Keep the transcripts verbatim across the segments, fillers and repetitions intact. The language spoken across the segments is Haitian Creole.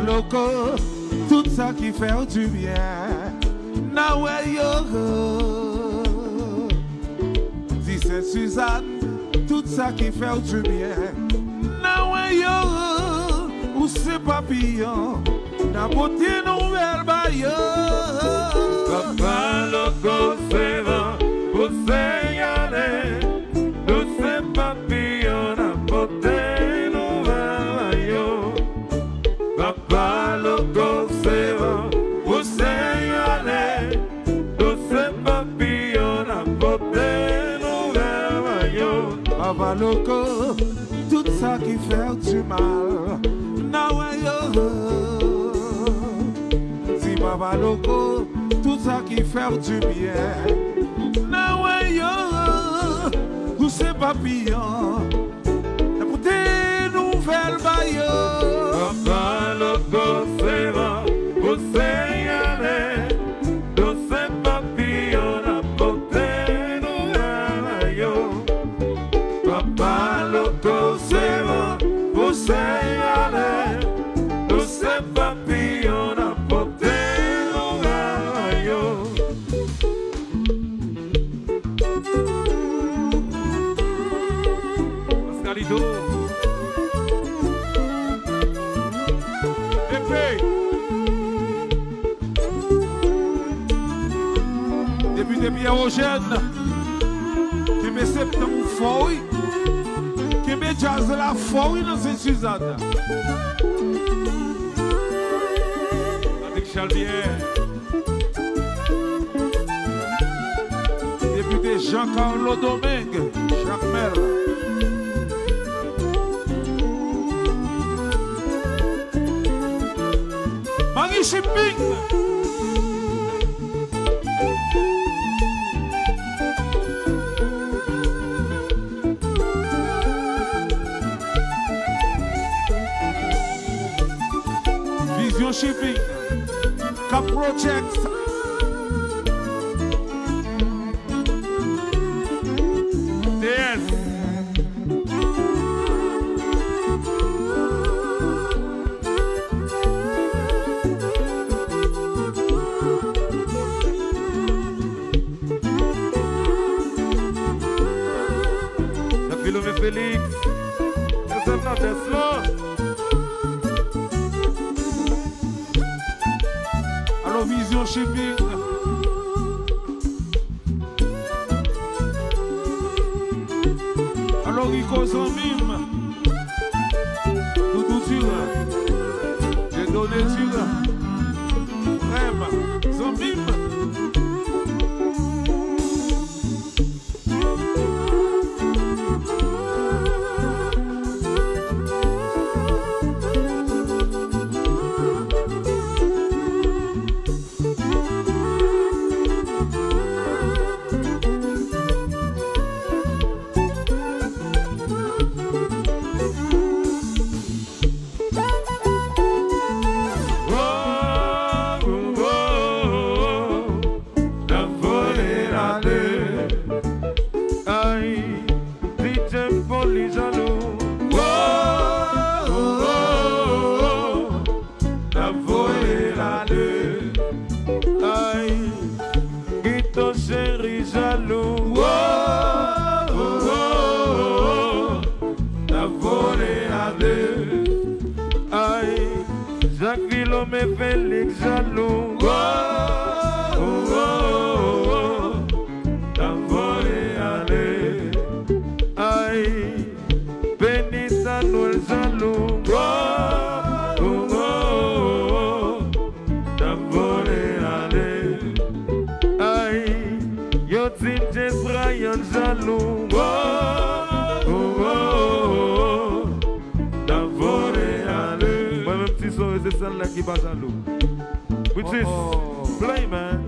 Loko, tout sa ki fè w dibyen, n a wè yo. Di Sent Sizàn, tout sa ki fè w dibyen, n a wè yo. Ou se papiyon, n a pote nouvèl ba yo. Papa Loko se van, pouse y ale. Nou se papiyon, n a pote nouvèl ba yo. Papa Loko se van, pouse y ale. Nou se papiyon, n a pote nouvèl ba yo. Papa Loko, tout sa ki fè w di mal, n a wè yo. Di Papa Loko, tout sa ki fè w di byen, n a wè yo. Ou se papiyon, n a pote nouvèl ba yo. Papa Loko se van, pouse y ale. Nou se papiyon, n a pote nouvèl ba yo. Papa Loko se van, pouse y ale. Nou se papiyon, n a pote nouvèl ba yo. Pascalito. Epe. Depite Pierre Eugène. Kenbe septanm ou fò, wi. Kenbe djaz la fò, wi, nan Sent Sizàn. Patrick Chalvier. Depite Jean Carlo Domingue, Jakmèl. Marie Shipping. Vision Shipping, Cap Projects, T S. Nan Philomé Félix, Joseph Lattes lan. Alò, Vision Shipping. Alò, Rico, zanmi m. Doudou Durand, Dieudonné Durand, frè m, zanmi m. N ap vole ale. Ay, D J Poli jalou. N ap vole ale. Ay, Guito cheri jalou. N ap vole ale. Ay, Jacques Philomé Félix jalou. N ap vole ale. Ay, Benita Noël jalou. N ap vole ale. Ay, yo di James Ryan jalou. N ap vole ale. Mwen menm ti son se sèl nèg ki pa jalou. Which is play, man.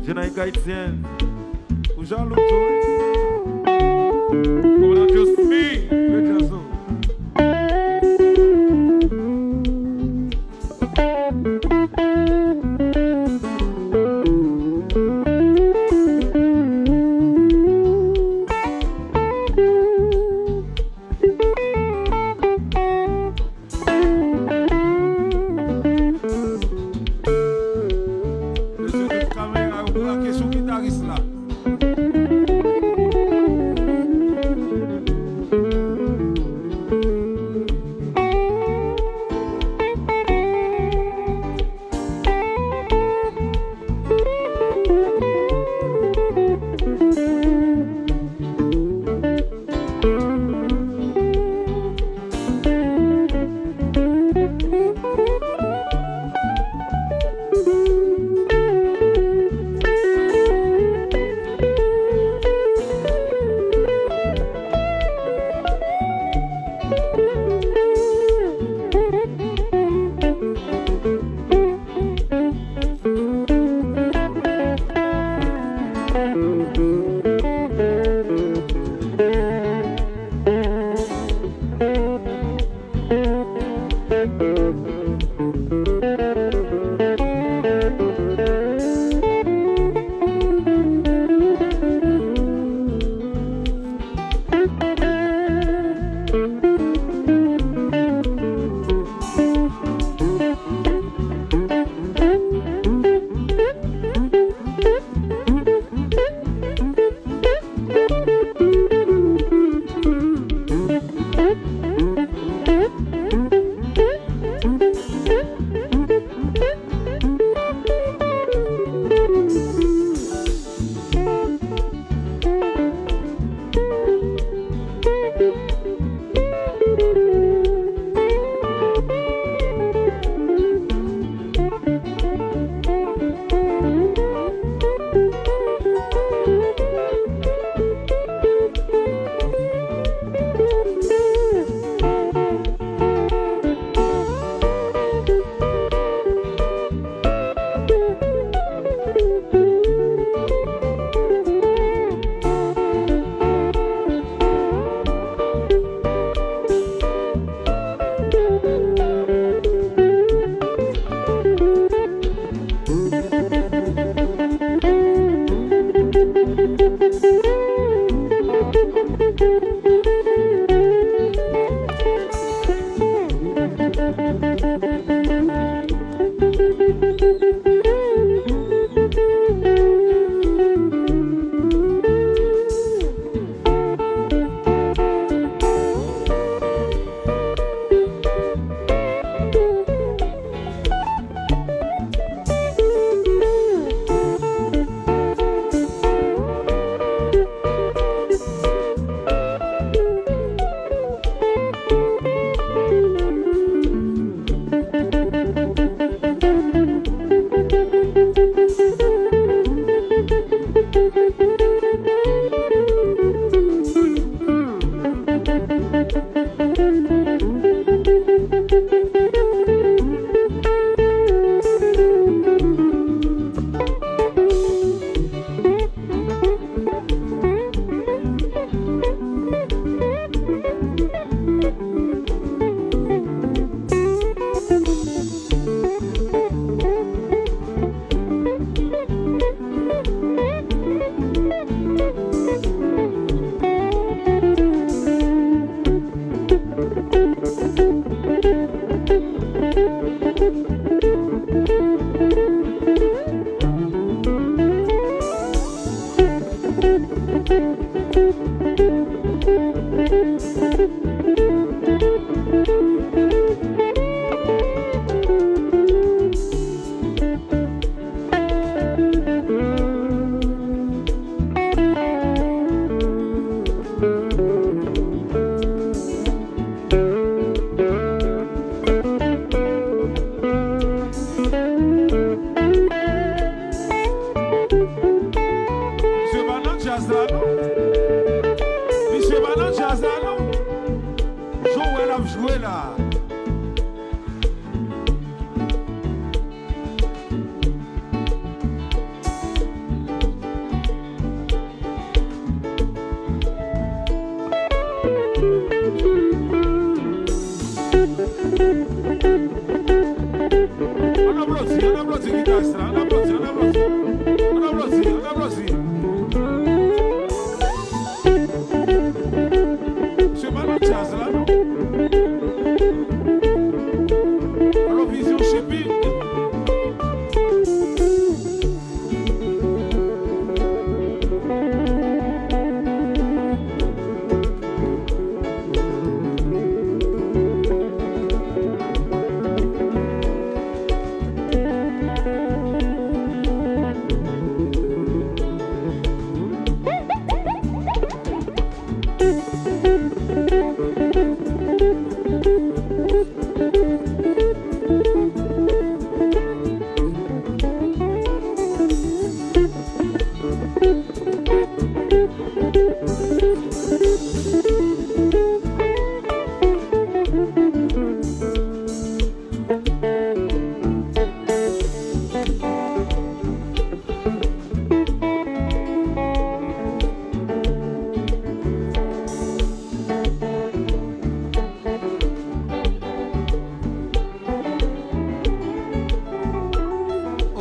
Jenay Haitian. Ou jalou tou, wi. Kòmandan Just Me. Good job, sir. Ann aplodi, ann aplodi gitaris la, ann aplodi, ann aplodi. Ann aplodi, ann aplodi. Se pa nan djaz la, non. Alò, Vizyon Shipping.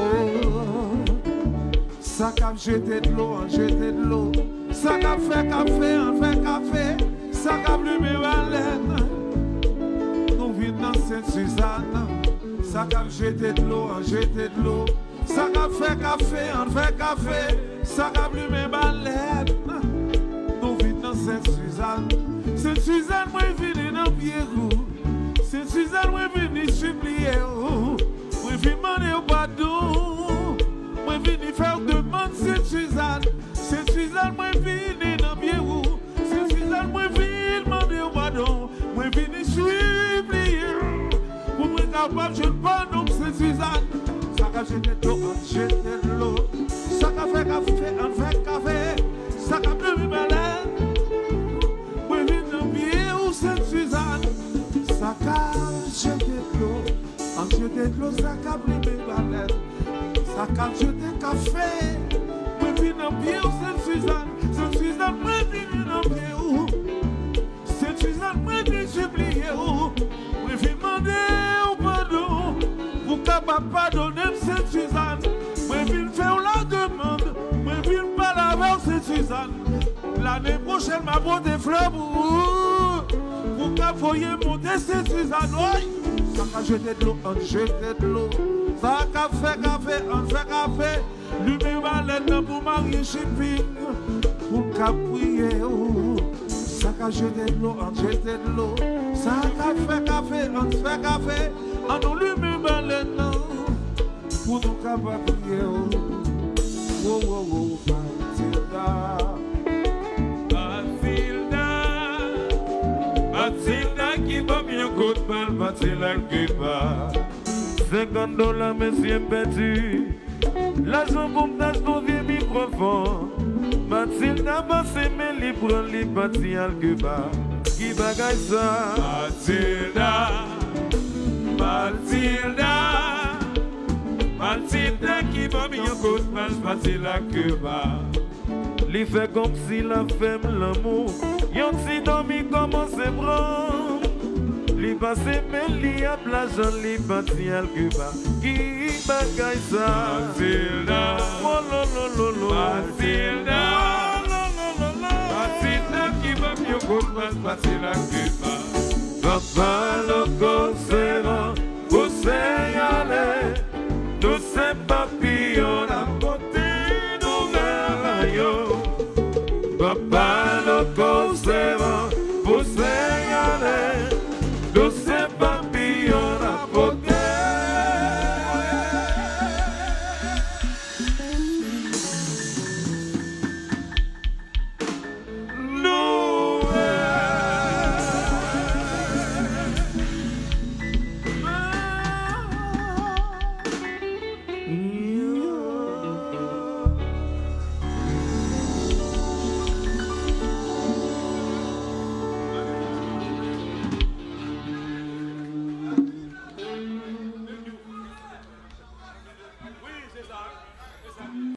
Oh, sa k ap jete dlo an, jete dlo. Sa k ap fè kafe an, fè kafe. Sa k ap limen balèn, nou vin nan Sent Sizàn. Sa k ap jete dlo an, jete dlo. Sa k ap fè kafe an, fè kafe. Sa k ap limen balèn, nou vin nan Sent Sizàn. Sent Sizàn, mwen vini nan pye ou. Sent Sizàn, mwen vini sipliye ou. Mwen vin mande w padon. Mwen vini fè w demann, Sent Sizàn. Sent Sizàn, mwen vini nan pye ou. Sent Sizàn, mwen vin mande w padon. Mwen vini sipliye w pou mwen kapab jwenn padon, Sent Sizàn. Sa k ap jete dlo an, jete dlo. Sa k ap fè kafe an, fè kafe. Sa k ap limen balèn, mwen vin nan pye ou, Sent Sizàn. Sa k ap jete dlo an, jete dlo. Sa k ap limen balèn, sa k ap jete kafe, mwen vin nan pye ou, Sent Sizàn. Sent Sizàn, mwen vini nan pye ou. Sent Sizàn, mwen vin sipliye ou. Mwen vin mande ou padon, pou w kapab padone m, Sent Sizàn. Mwen vin fè w lademann, mwen vin pale avè w, Sent Sizàn. Lane pwochèn, m a pote flè pou ou, pou w ka voye monte, Sent Sizàn. Woy! Sa k ap jete dlo an, jete dlo. Sa k ap fè kafe an, fè kafe. Limen balèn nan pou Marye Shipping, pou n ka priye ou. Sa k ap jete dlo an, jete dlo. Sa k ap fè kafe an, fè kafe. An nou limen balèn nan pou nou kapab priye ou. Wo, wo, wo, Matilda. Matilda, Matilda ki ban m yon kout bal, pati l al Kiba. Senkant dola, mesye, m pèdi. Lajan pou m t achte yon vye mikwofòn. Matilda pase men li pran, li pati al Kiba. Ki bagay sa? Matilda, Matilda, Matilda ki ban m yon kout bal, pati l al Kiba. Li fè kòmsi l ap fè m lanmou. Yon ti dòmi kòmanse pran m. Li pase men li ap lajan, li pati al Kiba. Ki bagay sa? Matilda. Oh, lo, lo, lo, lo. Matilda. Oh, lo, lo, lo, lo. Matilda ki ban m yon kout bal, pati al Kiba. Papa Loko se van pou seyale. Nou se papiyon, n ap pote nouvèl yo. Papa Loko se van pou seyale. Nou se